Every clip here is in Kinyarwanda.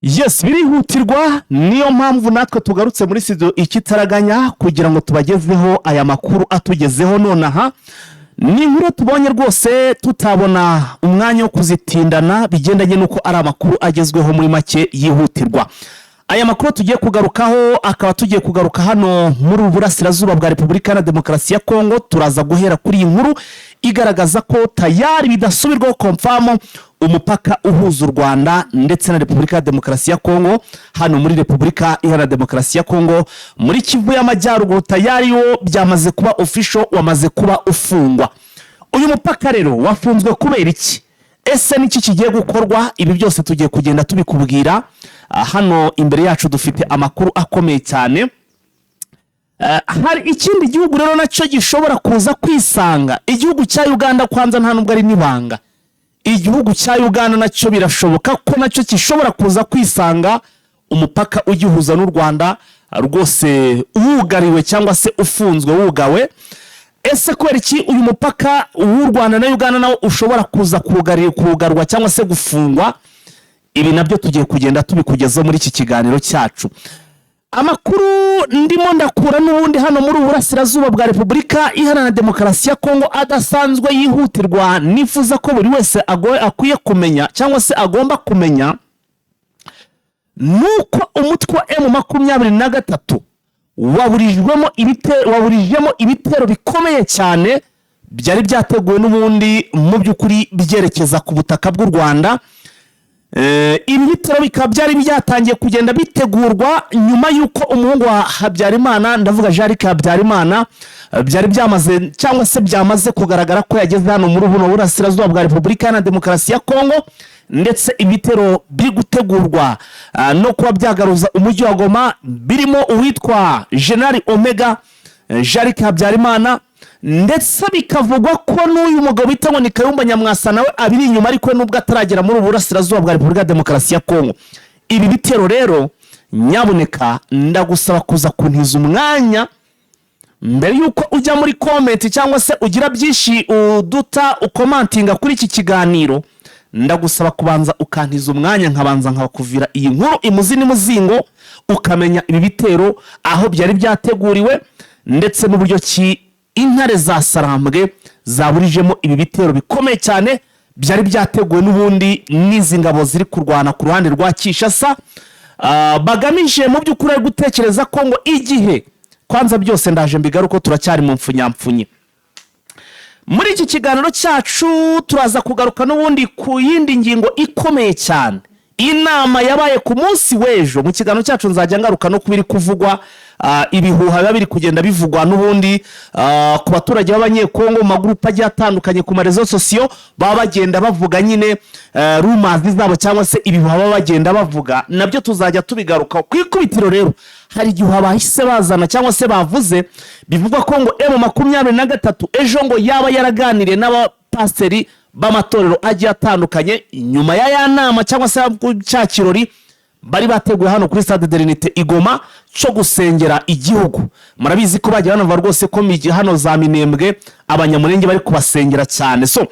Yes, birihutirwa. Niyo mpamvu natwe tugarutse muri studio ikitaraganya kugira ngo tubagezeho aya makuru atugezeho nonaha. Ni inkuru tubonye rwose tutabona umwanya wo kuzitindana, bigendanye n'uko ari amakuru agezweho, muri make yihutirwa. Aya makuru tugiye kugarukaho akaba tugiye kugaruka hano muri ubu burasirazuba bwa Repubulika na Demokarasi ya Kongo. Turaza guhera kuri iyi nkuru igaragaza ko tayari bidasubirwaho, confirm, umupaka uhuza u Rwanda ndetse na Repubulika ya Demokarasi ya Kongo hano muri Repubulika Iharanira Demokarasi ya Kongo, muri Kivu y'Amajyaruguru, tayari wo byamaze kuba official, wamaze kuba ufungwa. Uyu mupaka rero wafunzwe kubera iki? Ese niki kigiye gukorwa? Ibi byose tugiye kugenda tubikubwira. Hano imbere yacu dufite amakuru akomeye cyane. Hari ikindi gihugu rero nacyo gishobora kuza kwisanga, igihugu cya Uganda. Kwanza nta nubwo ari n'ibanga, igihugu cya Uganda nacyo birashoboka ko nacyo gishobora kuza kwisanga umupaka ugihuza n'u Rwanda rwose wugariwe cyangwa se ufunzwe, wugawe. Ese kubera iki uyu mupaka w'u Rwanda na Uganda nawo ushobora kuza kugarwa cyangwa se gufungwa? Ibi nabyo tugiye kugenda tubikugezaho muri iki kiganiro cyacu. Amakuru ndimo ndakura n'ubundi hano muri ubu burasirazuba bwa Repubulika Iharanira Demokarasi ya Kongo adasanzwe, yihutirwa, nifuza ko buri wese akwiye kumenya cyangwa se agomba kumenya, nuko umutwe wa M23 waburijwemo ibitero bikomeye cyane byari byateguwe n'ubundi mu by'ukuri byerekeza ku butaka bw'u Rwanda. Ibi bitero bikaba byari byatangiye kugenda bitegurwa nyuma y'uko umuhungu wa Habyarimana, ndavuga Jean Luc Habyarimana, byari byamaze cyangwa se byamaze kugaragara ko yageze hano muri buno burasirazuba bwa Repubulika Iharanira Demokarasi ya Kongo, ndetse ibitero biri gutegurwa no kuba byagaruza umujyi wa Goma birimo uwitwa General Omega Jean Luc Habyarimana, ndetse bikavugwa ko n'uyu mugabo bita ngo ni Kayumba Nyamwasa nawe abiri inyuma, ariko nubwo ataragera muri ubu burasirazuba bwa Repubulika ya Demokarasi ya Kongo. Ibi bitero rero, nyabuneka ndagusaba kuza kuntiza umwanya mbere y'uko ujya muri comment cyangwa se ugira byinshi uduta ucommentinga kuri iki kiganiro. Ndagusaba kubanza ukantiza umwanya, nkabanza nkabakuvira iyi nkuru imuzi n'imuzingo, ukamenya ibi bitero aho byari byateguriwe ndetse n'uburyo ki intare za Sarambwe zaburijemo ibi bitero bikomeye cyane byari byateguwe n'ubundi n'izi ngabo ziri kurwana ku ruhande rwa Kinshasa, bagamije mu by'ukuri ari gutekereza ko ngo igihe. Kwanza byose ndaje mbigaruko, turacyari mu mfunyamfunyi. Muri iki kiganiro cyacu turaza kugaruka n'ubundi ku yindi ngingo ikomeye cyane, inama yabaye ku munsi w'ejo. Mu kiganiro cyacu nzajya ngaruka no ku biri kuvugwa, ibihuha biba biri kugenda bivugwa n'ubundi ku baturage b'Abanyekongo mu magurupe agiye atandukanye ku ma réseaux sociaux, baba bagenda bavuga nyine rumeurs zabo cyangwa se ibihuha baba bagenda bavuga, nabyo tuzajya tubigarukaho. Ku ikubitiro rero hari igihuha bahise bazana cyangwa se bavuze, bivugwa ko ngo M23 ejo ngo yaba yaraganiriye n'abapasiteri b'amatorero agiye atandukanye nyuma ya nama cyangwa se cya kirori bari bateguye hano kuri Stade de l'Unité i Goma cyo gusengera igihugu. Murabizi ko bagiye banavuga rwose ko hano za Minembwe Abanyamurenge bari kubasengera cyane. So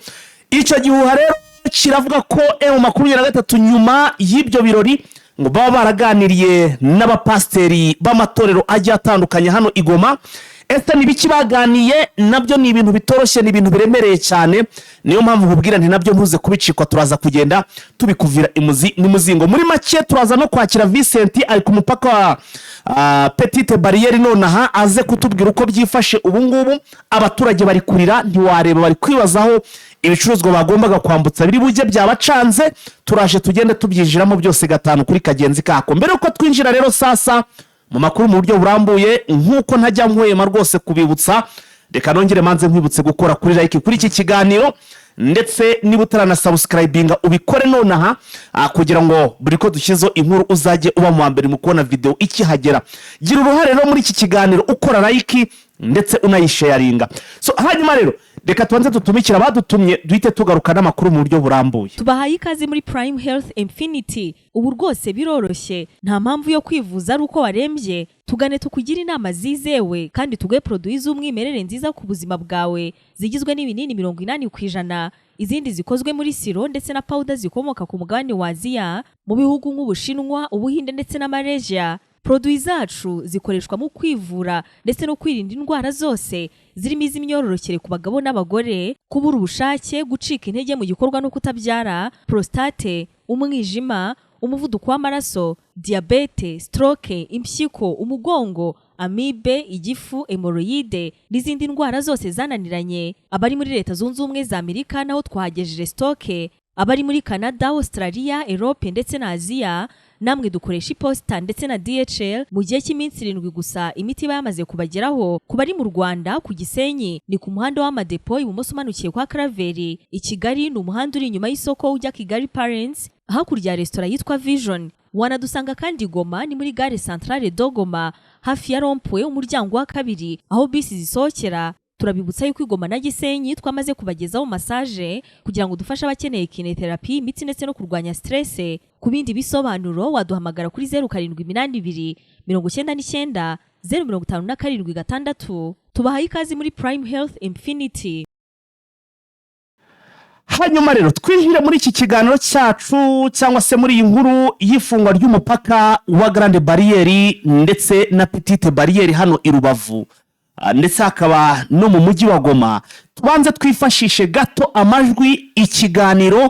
icyo gihuha rero kiravuga ko M23 nyuma y'ibyo birori ngo baba baraganiriye n'abapasiteri b'amatorero agiye atandukanye hano i Goma. Ese ni ibiki baganiye? Nabyo ni ibintu bitoroshye, ni ibintu biremereye cyane. Niyo mpamvu nkubwira nti nabyo ntuze kubicikwa, turaza kugenda tubikuvira imuzi n'imuzingo. Muri make turaza no kwakira Vincent, ari ku mupaka wa Petite Barrière nonaha, aze kutubwira uko byifashe ubu ngubu. Abaturage bari kurira ntiwareba, bari kwibazaho ibicuruzwa bagombaga kwambutsa biri bujye byabacanze. Turaje tugende tubyinjiramo byose gatanu kuri kagenzi kako. Mbere yuko twinjira rero sasa mu makuru mu buryo burambuye, nk'uko ntajya nkwema rwose kubibutsa, reka nongere manze nkwibutse gukora kuri like kuri iki kiganiro, ndetse niba utaranasubscribinga ubikore nonaha, kugira ngo buri ko dushyizeho inkuru uzajye uba mu wa mbere mu kubona videwo ikihagera. Gira uruhare rero muri iki kiganiro ukora like ndetse unayisharinga. So hanyuma rero Reka tubanze dutumikire abadutumye, duhite tugaruka n'amakuru mu buryo burambuye. Tubahaye ikaze muri Prime Health Infinity. Ubu rwose biroroshye, nta mpamvu yo kwivuza ari uko warembye. Tugane tukugire inama zizewe kandi tuguhe produits z'umwimerere nziza ku buzima bwawe, zigizwe n'ibinini 80%, izindi zikozwe muri sirop ndetse na powder zikomoka ku mugabane wa Aziya, mu bihugu nk'Ubushinwa, Ubuhinde ndetse na Malaysia. Produits zacu zikoreshwa mu kwivura ndetse no kwirinda indwara zose zirimo iz'imyororokere ku bagabo n'abagore, kubura ubushake, gucika intege mu gikorwa no kutabyara, prostate, umwijima, umuvuduko w'amaraso, diyabete, stroke, impyiko, umugongo, amibe, igifu, hémorroïdes n'izindi ndwara zose zananiranye. Abari muri Leta Zunze Ubumwe za Amerika naho twahagejeje stock. Abari muri Canada, Australia, Europe ndetse na Aziya, namwe dukoresha iposita ndetse na DHL. Mu gihe cy'iminsi 7 gusa imiti iba yamaze kubageraho. Ku bari mu Rwanda, ku Gisenyi ni ku muhanda w'Amadepo, ibumoso umanukiye kwa Karaveri. I Kigali ni umuhanda uri inyuma y'isoko ujya Kigali Parents, hakurya ya resitora yitwa Vision. Wanadusanga kandi Goma, ni muri gare Centrale de Goma, hafi ya rond-point, umuryango wa kabiri aho bisi zisohokera. Turabibutsa yuko i Goma na Gisenyi twamaze kubagezaho massage kugira ngo dufashe abakeneye kinésithérapie, imitsi ndetse no kurwanya stress. Ku bindi bisobanuro waduhamagara kuri 0782 99 0576. Tubahaye ikaze muri Prime Health Infinity. Hanyuma rero twinjire muri iki kiganiro cyacu, cyangwa se muri iyi nkuru y'ifungwa ry'umupaka wa Grande Barrière ndetse na Petite Barrière hano i Rubavu, ndetse hakaba no mu mujyi wa Goma. Tubanze twifashishe gato amajwi, ikiganiro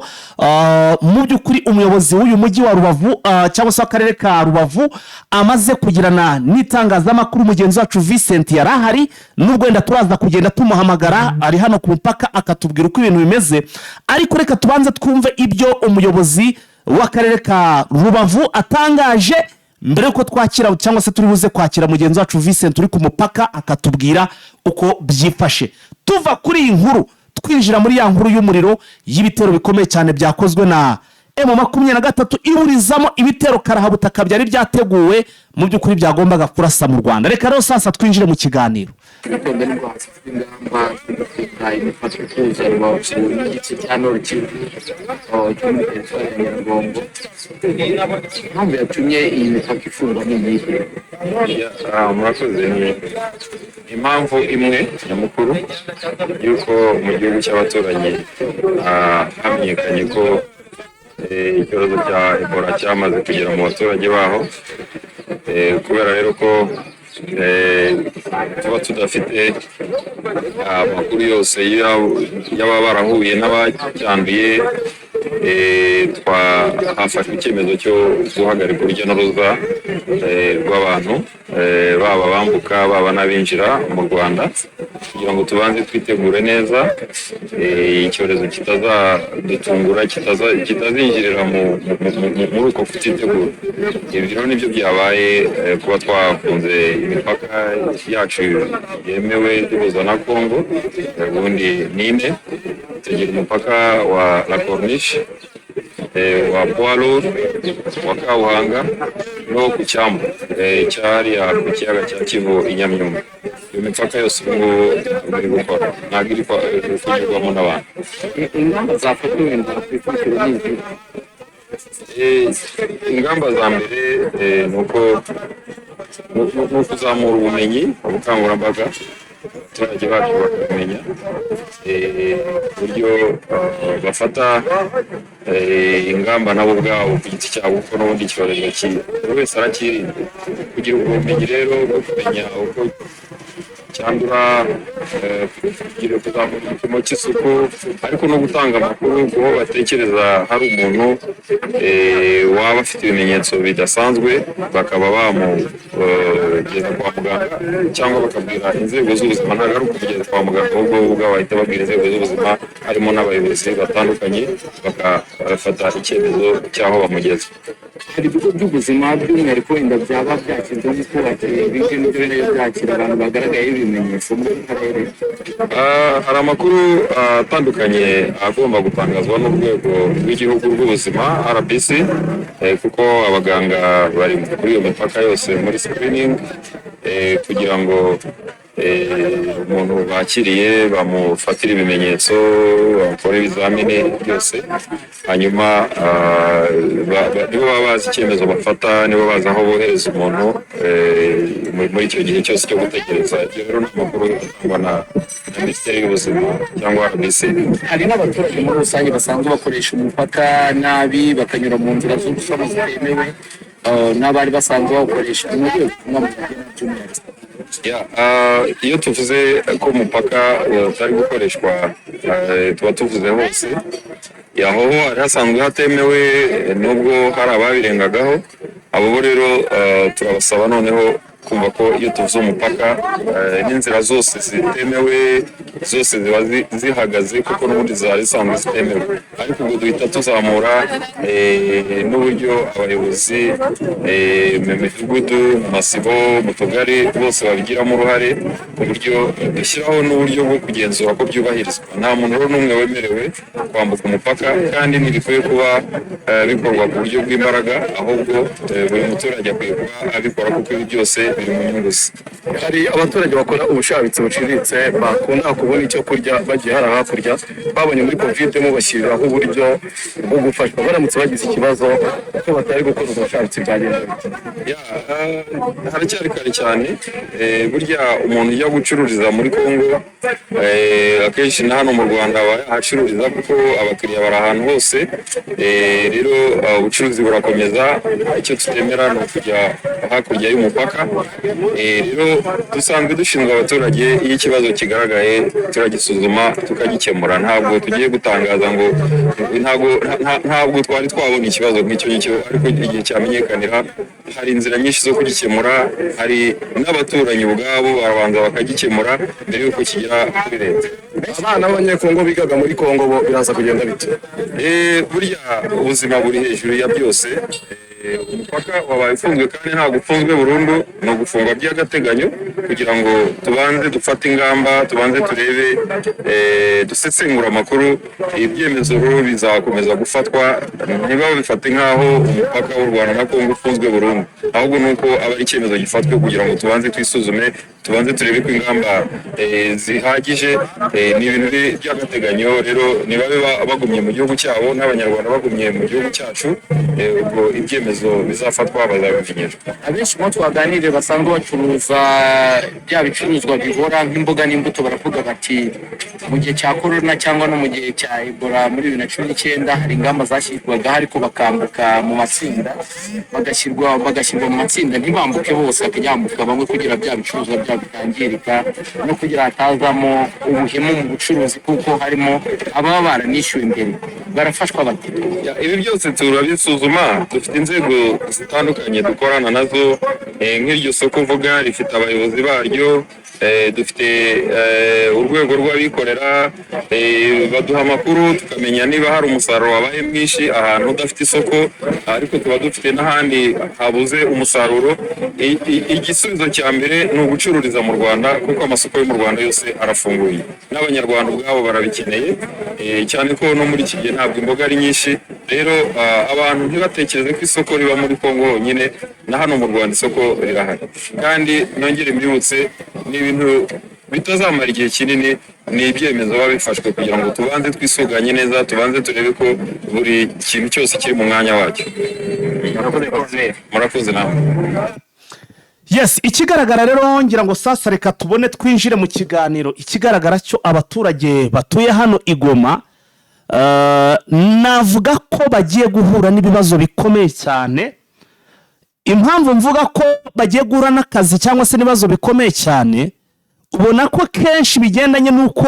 mu by'ukuri umuyobozi w'uyu mujyi wa Rubavu, cyangwa se w'akarere ka Rubavu, amaze kugirana n'itangazamakuru. Mugenzi wacu Vincent yari ahari, n'ubwo wenda turaza kugenda tumuhamagara ari hano ku mupaka akatubwira uko ibintu bimeze, ariko reka tubanze twumve ibyo umuyobozi w'akarere ka Rubavu atangaje mbere y'uko twakira, cyangwa se turi buze kwakira mugenzi wacu Vincent uri ku mupaka akatubwira uko byifashe. Tuva kuri iyi nkuru twinjira muri ya nkuru y'umuriro y'ibitero bikomeye cyane byakozwe na M23, iburizamo ibitero karahabutaka byari byateguwe mu by'ukuri byagombaga kurasa mu Rwanda. Reka rero sasa twinjire mu kiganiro. Gitondo nibwo hafatwa ingamba zo gufunga imipaka ihuza Rubavu n'igice cya Nord Kivu, cyo muri teritwari ya Nyiragongo. Impamvu yatumye iyi mipaka ifungwa ni iyihe? Murakoze. Ni impamvu imwe nyamukuru y'uko mu gihugu cy'abaturanyi hamenyekanye ko icyorezo cya Ebola cyamaze kugera mu baturage baho. Kubera rero ko tuba tudafite amakuru yose y'ababa barahuye n'abacyanduye, hafashwe icyemezo cyo guhagarika urujya n'uruza rw'abantu, baba bambuka, baba n'abinjira mu Rwanda, kugira ngo tubanze twitegure neza, icyorezo kitazadutungura, kitazinjirira muri uko kutitegura. Ibyo rero nibyo byabaye, kuba twafunze imipaka yacu yemewe duhuza na Congo. Ubundi ni ine: tugira umupaka wa La Corniche, wa Poids Lourd, wa Kabuhanga no ku cyambu cyariya ku kiyaga cya Kivu i Nyamyumba. Iyo mipaka yose ubu ngubu ntabwo iri gukora, ntabwo iri kunyurwamo n'abantu. Ingamba zafatwa wenda ku ikubitiro ni izihe? Ingamba za mbere ni uko ni ukuzamura ubumenyi, ubukangurambaga, abaturage bacu bakabimenya, uburyo bafata ingamba nabo ubwabo ku giti cyabo, kuko n'ubundi icyorezo buri wese arakirinda. Kugira ubwo bumenyi rero bwo kumenya uko cyandura, kugira kuzamura igipimo cy'isuku, ariko no gutanga amakuru ku bo batekereza hari umuntu waba afite ibimenyetso bidasanzwe, bakaba bamugeza kwa muganga cyangwa bakabwira inzego z'ubuzima. Ntabwo ari ukumugeza kwa muganga, ahubwo bo ubwabo bahita babwira inzego z'ubuzima, harimo n'abayobozi batandukanye, bakafata icyemezo cy'aho bamugeza. Hari ibigo by'ubuzima by'umwihariko wenda byaba byashyizweho mu kubakira ibyo ngibyo byo byakira abantu bagaragayeho ibimenyetso muri aka karere? Hari amakuru atandukanye agomba gutangazwa n'urwego rw'igihugu rw'ubuzima RBC, kuko abaganga bari kuri iyo mipaka yose muri screening, kugira ngo Umuntu bakiriye bamufatira ibimenyetso, bamukora ibizamini byose, hanyuma nibo baba bazi icyemezo bafata, nibo bazi aho bohereza umuntu muri icyo gihe cyose cyo gutegereza. Ibyo rero ni amakuru atangwa na Minisiteri y'Ubuzima cyangwa RBC. Hari n'abaturage muri rusange basanzwe bakoresha umupaka nabi, bakanyura mu nzira z'ubusamo zitemewe, n'abari basanzwe bawukoresha ni ubuhe butumwa mugena by'umwihariko? Ya, iyo tuvuze ko umupaka utari gukoreshwa, tuba tuvuze hose. Aho hari hasanzwe hatemewe, nubwo hari ababirengagaho. Abo bo rero turabasaba noneho kumva ko iyo tuvuze umupaka, n'inzira zose zitemewe zose ziba zihagaze, kuko n'ubundi zari zisanzwe zitemewe. Ariko ubwo duhita tuzamura n'uburyo abayobozi mu midugudu, mu masibo, mu tugari, bose babigiramo uruhare, ku buryo dushyiraho n'uburyo bwo kugenzura ko byubahirizwa. Nta muntu rero n'umwe wemerewe kwambuka umupaka, kandi ntibikwiye kuba bikorwa ku buryo bw'imbaraga, ahubwo buri muturage akwiye kuba abikora, kuko ibi byose biri mu nyungu ze. Hari abaturage bakora ubushabitsi buciriritse bakunda kubona icyo kurya bagiye hariya hakurya. Twabonye muri COVID mubashyiriraho uburyo bwo gufashwa. Baramutse bagize ikibazo kuko batari gukora ubwo bushabitsi, byagenda bite? Ya, haracyari kare cyane. Burya umuntu ujya gucururiza muri Congo, akenshi na hano mu Rwanda aba yahacururiza, kuko abakiriya bari ahantu hose. Rero ubucuruzi burakomeza. Icyo tutemera ni ukujya hakurya y'umupaka. Rero dusanzwe dushinzwe abaturage, iyo ikibazo kigaragaye turagisuzuma tukagikemura. Ntabwo tugiye gutangaza ngo ntabwo twari twabona ikibazo nk'icyo ngicyo, ariko igihe cyamenyekanira hari inzira nyinshi zo kugikemura, hari n'abaturanyi ubwabo barabanza bakagikemura mbere y'uko kigera kuri leta. Abana b'Abanyekongo bigaga muri Kongo bo biraza kugenda bite? Burya ubuzima buri hejuru ya byose. Umupaka wabaye ufunzwe, kandi ntabwo ufunzwe burundu, ni ugufungwa by'agateganyo kugira ngo tubanze dufate ingamba, tubanze turebe, dusesengure amakuru. Ibyemezo rero bizakomeza gufatwa. Ntibabifate nk'aho umupaka w'u Rwanda na Kongo ufunzwe burundu, ahubwo ni uko aba ari icyemezo gifatwe kugira ngo tubanze twisuzume, tubanze turebe ko ingamba zihagije. Ni ibintu by'agateganyo rero, nibabe bagumye mu gihugu cyabo n'Abanyarwanda bagumye mu gihugu cyacu. Ubwo ibyemezo bizafatwa bazabimenyeshwa. Abenshi mu bo twaganiriye basanzwe bacuruza bya bicuruzwa bihora nk'imboga n'imbuto baravuga bati mu gihe cya korona cyangwa no mu gihe cya Ebola muri 2019 hari ingamba zashyirwagaho, ariko bakambuka mu matsinda, bagashyirwa mu matsinda, ntibambuke bose, hakajya hambuka bamwe kugira bya bicuruzwa byabo bitangirika no kugira hatazamo ubuhemu mu bucuruzi, kuko harimo ababa baranishyuwe mbere. Barafashwa bate? Ya, ibi byose turabisuzuma. Dufite inzego zitandukanye dukorana nazo. Nk'iryo soko uvuga rifite abayobozi baryo. Dufite urwego rw'abikorera, baduha amakuru tukamenya niba hari umusaruro wabaye mwinshi ahantu udafite isoko, ariko tuba dufite n'ahandi habuze umusaruro. Igisubizo cya mbere ni ugucururiza mu Rwanda, kuko amasoko yo mu Rwanda yose arafunguye n'Abanyarwanda ubwabo barabikeneye, cyane ko no muri iki gihe ntabwo imboga ari nyinshi. Rero abantu ntibatekereze ko isoko riba muri Kongo honyine, na hano mu Rwanda isoko rirahari. Kandi nongere mbibutse, ni ibintu bitazamara igihe kinini, ni ibyemezo biba bifashwe kugira ngo tubanze twisuganye neza, tubanze turebe ko buri kintu cyose kiri mu mwanya wacyo. Murakoze namwe. Yes, ikigaragara rero, ngira ngo sasa reka tubone twinjire mu kiganiro. Ikigaragara cyo, abaturage batuye hano i Goma, navuga ko bagiye guhura n'ibibazo bikomeye cyane. Impamvu mvuga ko bagiye guhura n'akazi cyangwa se n'ibibazo bikomeye cyane, ubona ko kenshi bigendanye n'uko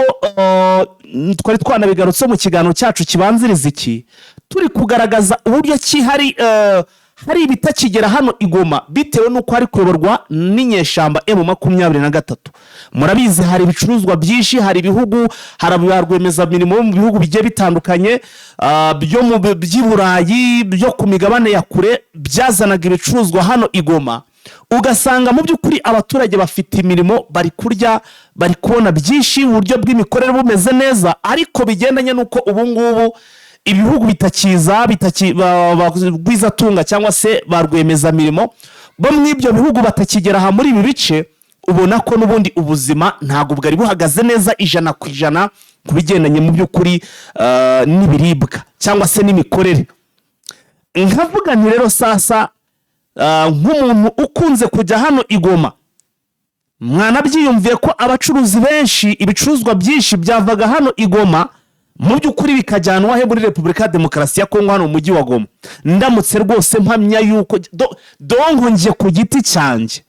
twari twanabigarutse mu kiganiro cyacu kibanziriza iki, turi kugaragaza uburyo ki hari ibitakigera hano i Goma bitewe n'uko hari kuyoborwa n'inyeshyamba M23. Murabizi, hari ibicuruzwa byinshi, hari ibihugu, hari ba rwiyemezamirimo bo mu bihugu bigiye bitandukanye, byo mu by'i Burayi, byo ku migabane ya kure, byazanaga ibicuruzwa hano i Goma, ugasanga mu by'ukuri abaturage bafite imirimo, bari kurya, bari kubona byinshi, uburyo bw'imikorere bumeze neza. Ariko bigendanye n'uko ubu ngubu ibihugu bitakiza, bagwizatunga cyangwa se ba rwiyemezamirimo bo muri ibyo bihugu batakigera aha muri ibi bice, Ubona ko n'ubundi ubuzima ntabwo bwari buhagaze neza 100% ku bigendanye mu by'ukuri n'ibiribwa cyangwa se n'imikorere. Nkavuga nti rero sasa, nk'umuntu ukunze kujya hano i Goma, mwanabyiyumviye ko abacuruzi benshi, ibicuruzwa byinshi byavaga hano i Goma mu by'ukuri bikajyanwa he? Muri Repubulika ya Demokarasi ya Kongo, hano mu mujyi wa Goma. Ndamutse rwose mpamya yuko donc njye ku giti cyanjye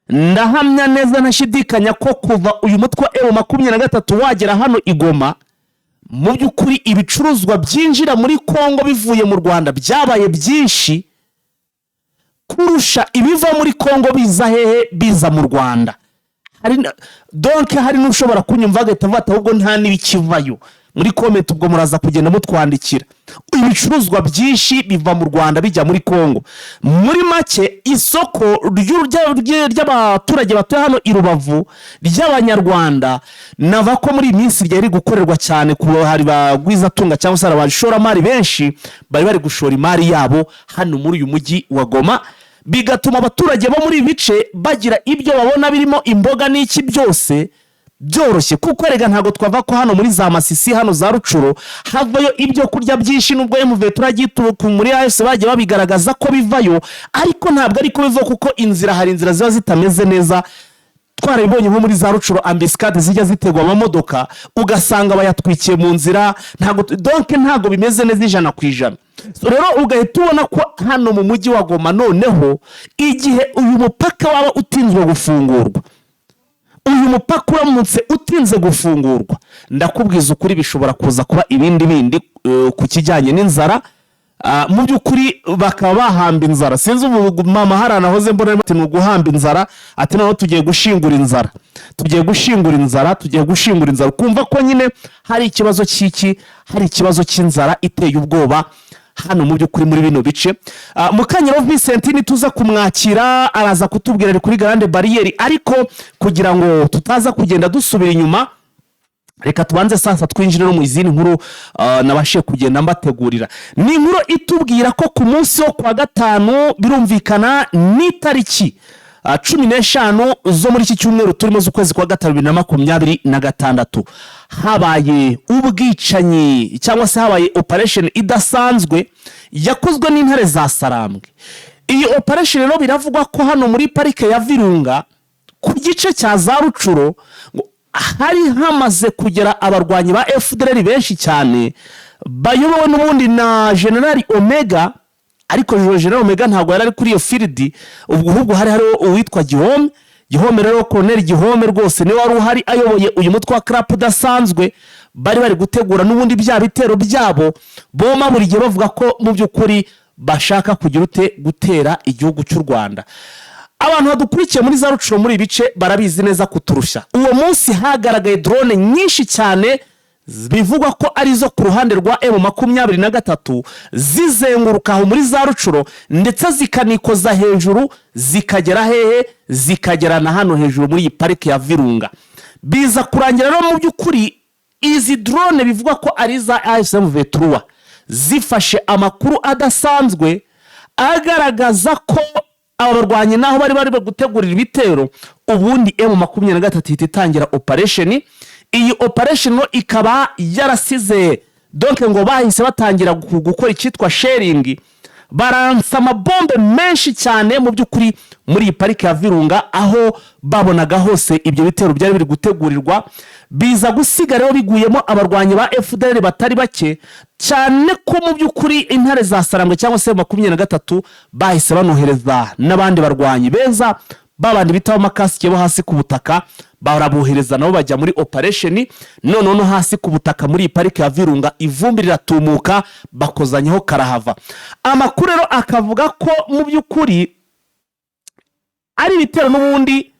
ndahamya neza ntashidikanya ko kuva uyu mutwe wa M23 wagera hano i Goma, mu by'ukuri ibicuruzwa byinjira muri Kongo bivuye mu Rwanda byabaye byinshi kurusha ibiva muri Kongo biza hehe? Biza mu Rwanda. Donc hari n'ushobora kunyumva agahita avuga ati ahubwo nta n'ibikivayo. Muri comment ubwo muraza kugenda mutwandikira. Ibicuruzwa byinshi biva mu Rwanda bijya muri Kongo. Muri make, isoko ry'abaturage batuye hano i Rubavu ry'Abanyarwanda, nava ko muri iyi minsi ryari gukorerwa cyane ku hari bagwizatunga cyangwa se hari abashoramari benshi bari bari gushora imari yabo hano muri uyu mujyi wa Goma, bigatuma abaturage bo muri ibi bice bagira ibyo babona birimo imboga n'iki byose byoroshye. Kuko rega ntabwo twava ko hano muri za Masisi, hano za Rucuro, havayo ibyo kurya byinshi, nubwo M23 muri AFC bagiye babigaragaza ko bivayo, ariko ntabwo ariko biva, kuko inzira, hari inzira ziba zitameze neza. Twarabibonye nko muri za Rucuro, embuscade zijya zitegwa amamodoka, ugasanga bayatwikiye mu nzira. Ntabwo, donc ntabwo bimeze neza 100%. So rero ugahita ubona ko hano mu mujyi wa Goma noneho, igihe uyu mupaka waba utinzwe gufungurwa, uyu mupaka uramutse utinze gufungurwa, ndakubwiza ukuri, bishobora kuza kuba ibindi bindi ku kijyanye n'inzara. Mu by'ukuri bakaba bahamba inzara. Sinzi ubu mama hari ahantu ahoze mbona ati ni uguhamba inzara, ati noneho tugiye gushingura inzara, tugiye gushingura inzara, tugiye gushingura inzara. Ukumva ko nyine hari ikibazo cy'iki? Hari ikibazo cy'inzara iteye ubwoba hano mu by'ukuri muri bino bice. Mukanyero Vincent nituza kumwakira araza kutubwira, ari kuri Grande Barrière. Ariko kugira ngo tutaza kugenda dusubira inyuma, reka tubanze sasa twinjire no mu izindi nkuru nabashije kugenda mbategurira. Ni inkuru itubwira ko ku munsi wo kwa gatanu, birumvikana n'itariki 15 zo muri iki cyumweru turimo z'ukwezi kwa gatanu 2026, habaye ubwicanyi cyangwa se habaye operation idasanzwe yakozwe n'intare za Sarambwe. Iyi operation rero biravugwa ko hano muri parike ya Virunga, ku gice cya za Rucuro, ngo hari hamaze kugera abarwanyi ba FDLR benshi cyane bayobowe n'ubundi na General Omega. Ariko General Omega ntabwo yari ari kuri iyo field ubwo, ahubwo hari hariho uwitwa Gihome. Gihome rero, Colonel Gihome rwose niwe wari uhari ayoboye uyu mutwe wa CRAP udasanzwe. Bari bari gutegura n'ubundi bya bitero byabo boma buri gihe bavuga ko mu by'ukuri bashaka kugira ute? Gutera igihugu cy'u Rwanda. Abantu badukurikiye muri za Rucuro, muri ibi bice, barabizi neza kuturusha. Uwo munsi hagaragaye drone nyinshi cyane bivugwa ko arizo ku ruhande rwa M23, zizenguruka aho muri za Rucuro, ndetse zikanikoza hejuru zikagera hehe? Zikagera na hano hejuru muri iyi parike ya Virunga. Biza kurangira rero mu by'ukuri izi drone bivugwa ko ari iza AFC M23 zifashe amakuru adasanzwe agaragaza ko aba barwanyi naho bari bari gutegurira ibitero. Ubundi M23 ihita itangira operation. Iyi operation ikaba yarasize, donc ngo bahise batangira gukora icyitwa shelling, baransa amabombe menshi cyane mu by'ukuri muri iyi parike ya Virunga, aho babonaga hose ibyo bitero byari biri gutegurirwa. Biza gusiga rero biguyemo abarwanyi ba FDLR batari bake cyane, ko mu by'ukuri intare za Sarambwe cyangwa se 23 bahise banohereza n'abandi barwanyi beza, babandi bita amakasike bo hasi ku butaka, barabohereza nabo bajya muri operation. Noneho no hasi ku butaka muri iyi parike ya Virunga ivumbi riratumuka, bakozanyaho karahava. Amakuru rero akavuga ko mu by'ukuri ari ibitero n'ubundi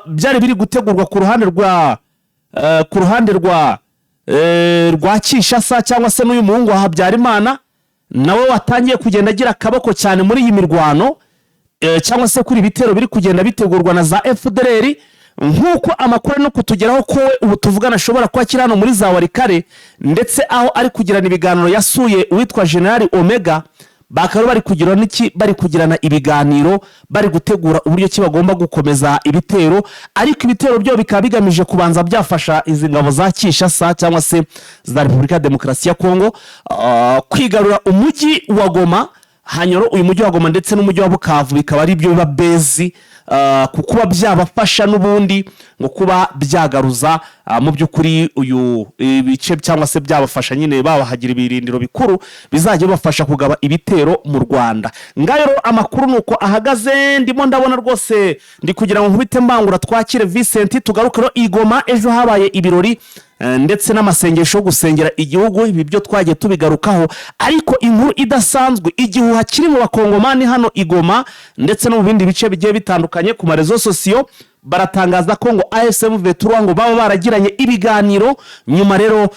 byari biri gutegurwa ku ruhande rwa Kinshasa, cyangwa se n'uyu muhungu wa Habyarimana nawe watangiye kugenda agira akaboko cyane muri iyi mirwano, cyangwa se kuri ibitero biri kugenda bitegurwa na za FDLR, nk'uko amakuru ari no kutugeraho ko we ubu tuvugana ashobora kuba akiri hano muri za Walikale, ndetse aho ari kugirana ibiganiro yasuye uwitwa General Omega. Bakaba bari kugira n'iki? Bari kugirana ibiganiro, bari gutegura uburyo ki bagomba gukomeza ibitero, ariko ibitero byo bikaba bigamije kubanza byafasha izi ngabo za Kinshasa cyangwa se za Repubulika ya Demokarasi ya Kongo kwigarura umujyi wa Goma. Hanyuma uyu mujyi wa Goma ndetse n'umujyi wa Bukavu bikaba ari byo biba bezi ku kuba byabafasha n'ubundi ngo kuba byagaruza mu by'ukuri uyu ibice, cyangwa se byabafasha nyine babahagira ibirindiro bikuru bizajya bibafasha kugaba ibitero mu Rwanda. Ngayo rero amakuru ni uko ahagaze. Ndimo ndabona rwose ndi kugira ngo nkubite mbangura twakire Vincent, tugaruke rero i Goma. Ejo habaye ibirori ndetse n'amasengesho yo gusengera igihugu. Ibi byo twagiye tubigarukaho, ariko inkuru idasanzwe, igihuha kiri mu Bakongomani hano i Goma ndetse no mu bindi bice bigiye bitandukanye ku ma réseaux sociaux, baratangaza ko ngo AFC M23 ngo baba baragiranye ibiganiro nyuma rero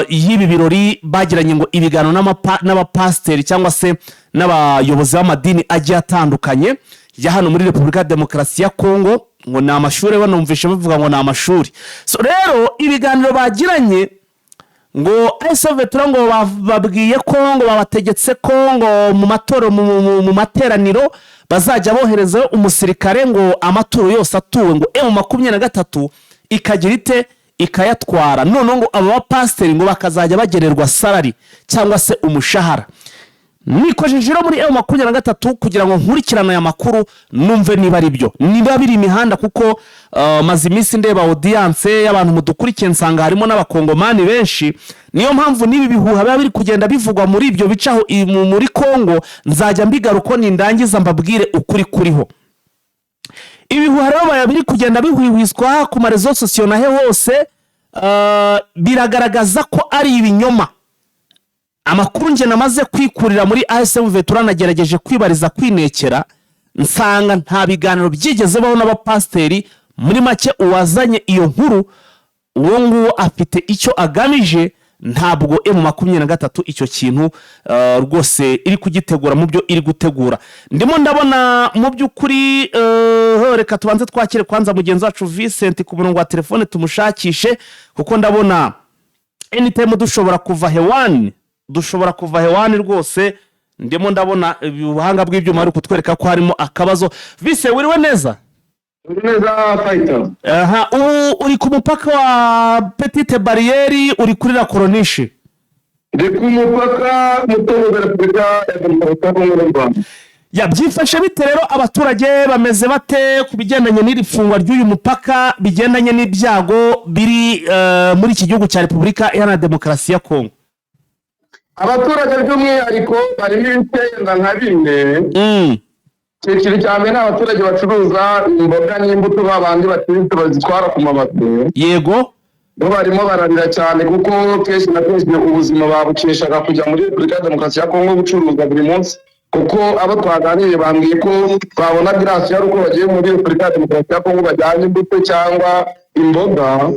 y'ibi birori. Bagiranye ngo ibiganiro n'abapasiteri cyangwa se n'abayobozi b'amadini agiye atandukanye ya hano muri Repubulika ya Demokarasi ya Kongo, ngo ni amashuri, banumvishe bavuga ngo ni amashuri. So rero ibiganiro bagiranye ngo AFC M23 ngo babwiye ko ngo babategetse ko ngo mu matorero, mu materaniro bazajya boherezayo umusirikare, ngo amaturo yose atuwe ngo M23 ikagira ite? Ikayatwara. Noneho ngo aba bapasiteri ngo bakazajya bagenerwa salary cyangwa se umushahara. Nikojeje rero muri M23 kugira ngo nkurikirane aya makuru, numve niba ari byo, niba biri imihanda, kuko maze iminsi ndeba audience y'abantu mudukurikiye, nsanga harimo n'Abakongomani benshi. Niyo mpamvu n'ibi bihuha biba biri kugenda bivugwa muri ibyo bice aho muri Kongo, nzajya mbigaruko nindangiza mbabwire ukuri kuriho. Ibihuha rero biba biri kugenda bihwihwiswa ku ma réseaux sociaux nahe hose, biragaragaza ko ari ibinyoma. Amakuru njye namaze kwikurira muri AFC M23, nagerageje kwibariza, kwinekera, nsanga nta biganiro byigeze baho n'abapasiteri. Muri make, uwazanye iyo nkuru uwo nguwo afite icyo agamije. Ntabwo M23 icyo kintu rwose iri kugitegura mu byo iri gutegura. Ndimo ndabona mu by'ukuri, reka tubanze twakire kwanza mugenzi wacu Vincent ku murongo wa telefone, tumushakishe, kuko ndabona anytime dushobora kuva hewani, dushobora kuva hewani rwose. Ndimo ndabona ubuhanga bw'ibyuma bari kutwereka ko harimo akabazo. Vise, wiriwe neza? Uri neza, fayita. Aha ubu uri ku mupaka wa Petite Barrière, uri kuri la Corniche? Ndi ku mupaka muto wa Repubulika ya Demokarasi ya Kongo n'u Rwanda. Ya, byifashe bite rero? Abaturage bameze bate ku bigendanye n'iri fungwa ry'uyu mupaka, bigendanye n'ibyago biri muri iki gihugu cya Repubulika Iharanira Demokarasi ya Kongo? Abaturage by'umwihariko barimo ibice nka bine. Icyiciro cya mbere ni abaturage bacuruza imboga n'imbuto, babandi baciriritse bazitwara ku mabase. Bo barimo bararira cyane, kuko kenshi na kenshi ubuzima babukeshaga kujya muri Repubulika ya Demokarasi ya Kongo gucuruza buri munsi, kuko abo twaganiriye bambwiye ko babona girasi ari uko bagiye muri Repubulika ya Demokarasi ya Kongo bajyanye imbuto cyangwa imboga.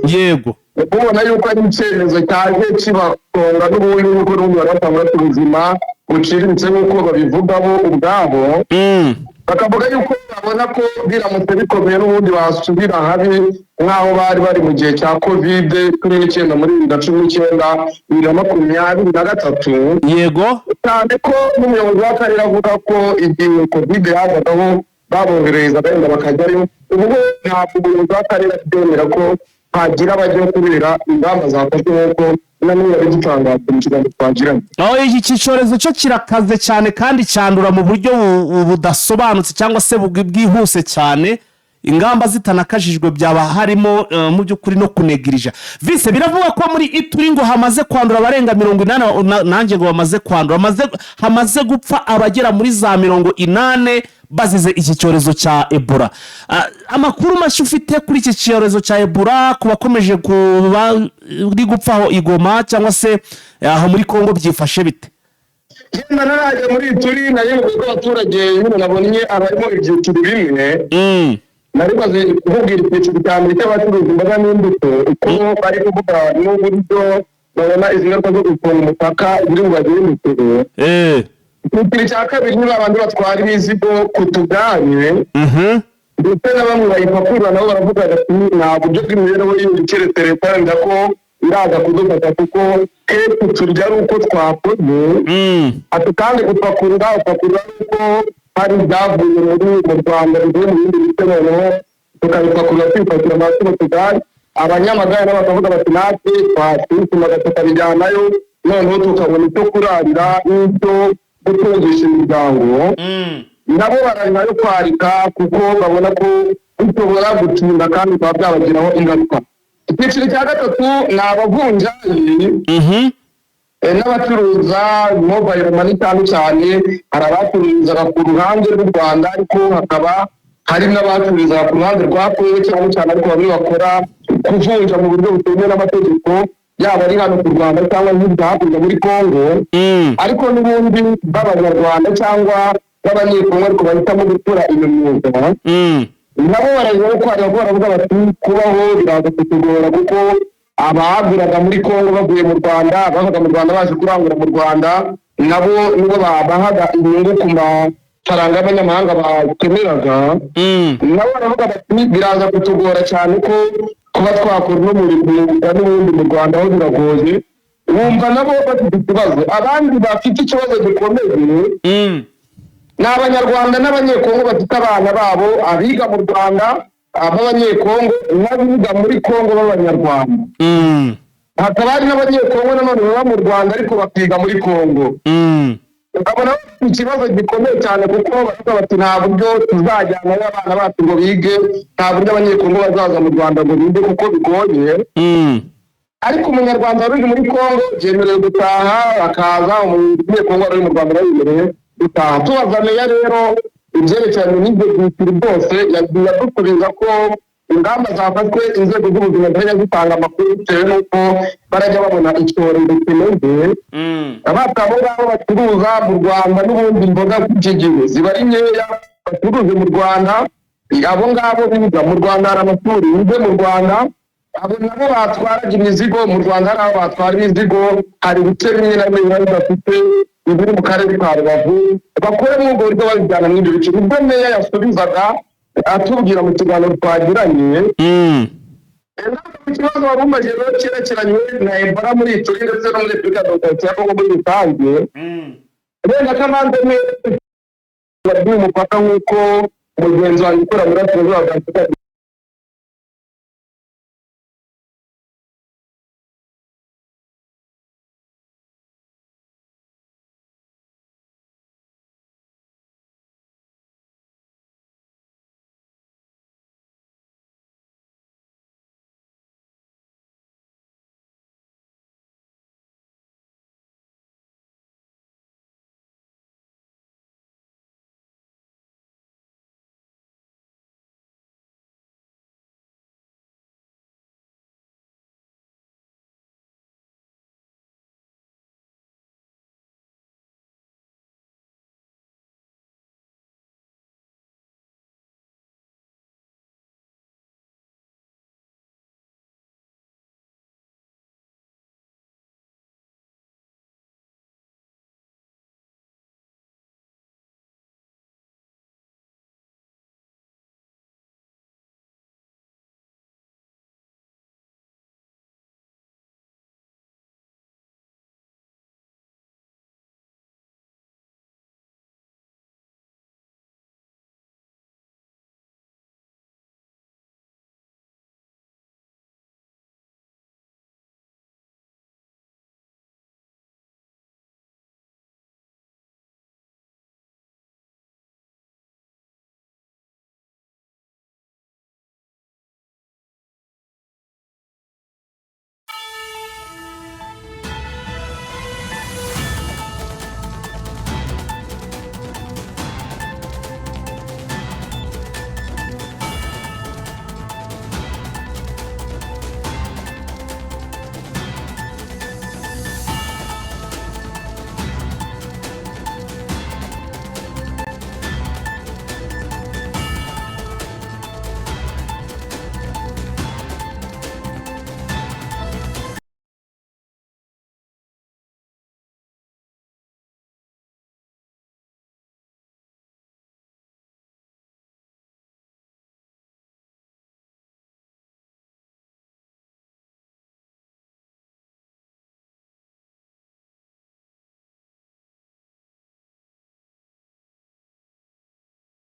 Ubona yuko ari icyemezo cyaje kibatonga n'ubundi, nk'uko n'ubundi bari basanzwe bafite ubuzima buciriritse nk'uko babivuga bo ubwabo. Bakavuga yuko babona ko biramutse bikomeye n'ubundi basubira habi nk'aho bari bari mu gihe cya Covid-19 muri 2019, 2023. Cyane ko n'umuyobozi w'akarere avuga ko igihe Covid yazagaho babohererezaga wenda bakajyayo. Ubu ntabwo umuyobozi w'akarere abyemera ko hagira abajya kubera ingamba zafashwe, nk'uko na n'ubu yabidutangaje mu kiganiro twagiranye. Aho iki cyorezo cyo kirakaze cyane kandi cyandura mu buryo budasobanutse cyangwa se bwihuse cyane. Ingamba zitanakajijwe byaba harimo mu by'ukuri no kunegirija. Vise, biravuga ko muri Ituri ngo hamaze kwandura abarenga 80, nanjye ngo bamaze kwandura, hamaze gupfa abagera muri za 80 bazize iki cyorezo cya Ebola. Amakuru mashya ufite kuri iki cyorezo cya Ebola ku bakomeje kuba uri gupfa aho i Goma cyangwa se aho muri Kongo, byifashe bite? Yenda narajya muri Ituri, nayo ko abaturage nyine nabonye abarimo ibyiciro bimwe. Nari maze kukubwira icyiciro cya mbere cy'abacuruza imboga n'imbuto, uko bari kuvuga n'uburyo babona izi ngaruka zo gufunga umupaka ziri bubagendekere. Icyiciro cya kabiri ni babandi batwara imizigo ku tugare, ndetse na bamwe bayipakurura, nabo baravuga bati nta buryo bw'imibereho yindi keretse leta wenda ko iraza kudufasha, kuko kenshi turya ari uko twakoze. Ati kandi gupakurura, upakurura ari uko hari ibyavuye mu Rwanda bivuye mu bindi bice, noneho tukabipakurura twipakira amaturo tugari. Abanyamagare nabo bakavuga bati natwe twasumaga tukabijyanayo, noneho tukabona icyo kurarira n'icyo gutungisha imiryango. Nabo bararira yo kwarika, kuko babona ko bishobora gutinda kandi bikaba byabagiraho ingaruka. Icyiciro cya gatatu ni abavunjayi n'abacuruza mobile money. Cyane cyane hari abacururizaga ku ruhande rw'u Rwanda, ariko hakaba hari n'abacururizaga ku ruhande rwa Kongo cyane cyane, ariko bamwe bakora kuvunja mu buryo butemewe n'amategeko, yaba ari hano ku Rwanda cyangwa hirya hakurya muri Kongo, ariko n'ubundi b'Abanyarwanda cyangwa b'Abanyekongo, ariko bahitamo gukora iyo myuga. Nabo bararira ko hari baravuga bati kubaho biraza kutugora, kuko abaguraga muri Kongo bavuye mu Rwanda, bavaga mu Rwanda baje kurangura mu Rwanda, nabo nibo babahaga inyungu ku mafaranga y'abanyamahanga bakeneraga. Nabo baravuga bati biraza kutugora cyane, ko kuba twakora uno mwuga n'ubundi mu Rwanda aho biragoye. Wumva nabo bafite ikibazo. Abandi bafite ikibazo gikomeye ni Abanyarwanda n'Abanyekongo bafite abana babo, abiga mu Rwanda b'Abanyekongo n'abiga muri Kongo b'Abanyarwanda. Hakaba hari n'Abanyekongo nanone baba mu Rwanda ariko bakiga muri Kongo. Ukabona bafite ikibazo gikomeye cyane, kuko baravuga bati nta buryo tuzajyanayo abana bacu ngo bige, nta buryo Abanyekongo bazaza mu Rwanda ngo bige kuko bigoye. Ariko Umunyarwanda wari uri muri Kongo yemerewe gutaha akaza, Umunyekongo wari uri mu Rwanda yemerewe gutaha. Tubaza meya rero ibyerekeranye n'ibyo byiciro byose, yagiye adusubiza ko ingamba zafashwe, inzego z'ubuzima zirajya zitanga amakuru bitewe n'uko barajya babona icyorezo kimeze. Abata abo ngabo bacuruza mu Rwanda n'ubundi imboga z'iki gihe ziba ari nkeya, bacuruze mu Rwanda. Abo ngabo biga mu Rwanda, hari amashuri, bize mu Rwanda. Abo nabo batwaraga imizigo mu Rwanda, hari aho batwara imizigo, hari ibice bimwe na bimwe biba bidafite ibiri mu karere ka Rubavu, bakore muri ubwo buryo babijyana muri ibyo bice. Ubwo meya yasubizaga atubwira mu kiganiro twagiranye. Ikibazo wari umaze rero cyerekeranye na Ebola muri Ituri ndetse no muri Repubulika ya Demokarasi ya Kongo muri rusange, wenda kamanze neza umupaka nk'uko mugenzi wanjye ukora muri Burasirazuba bwa Afurika.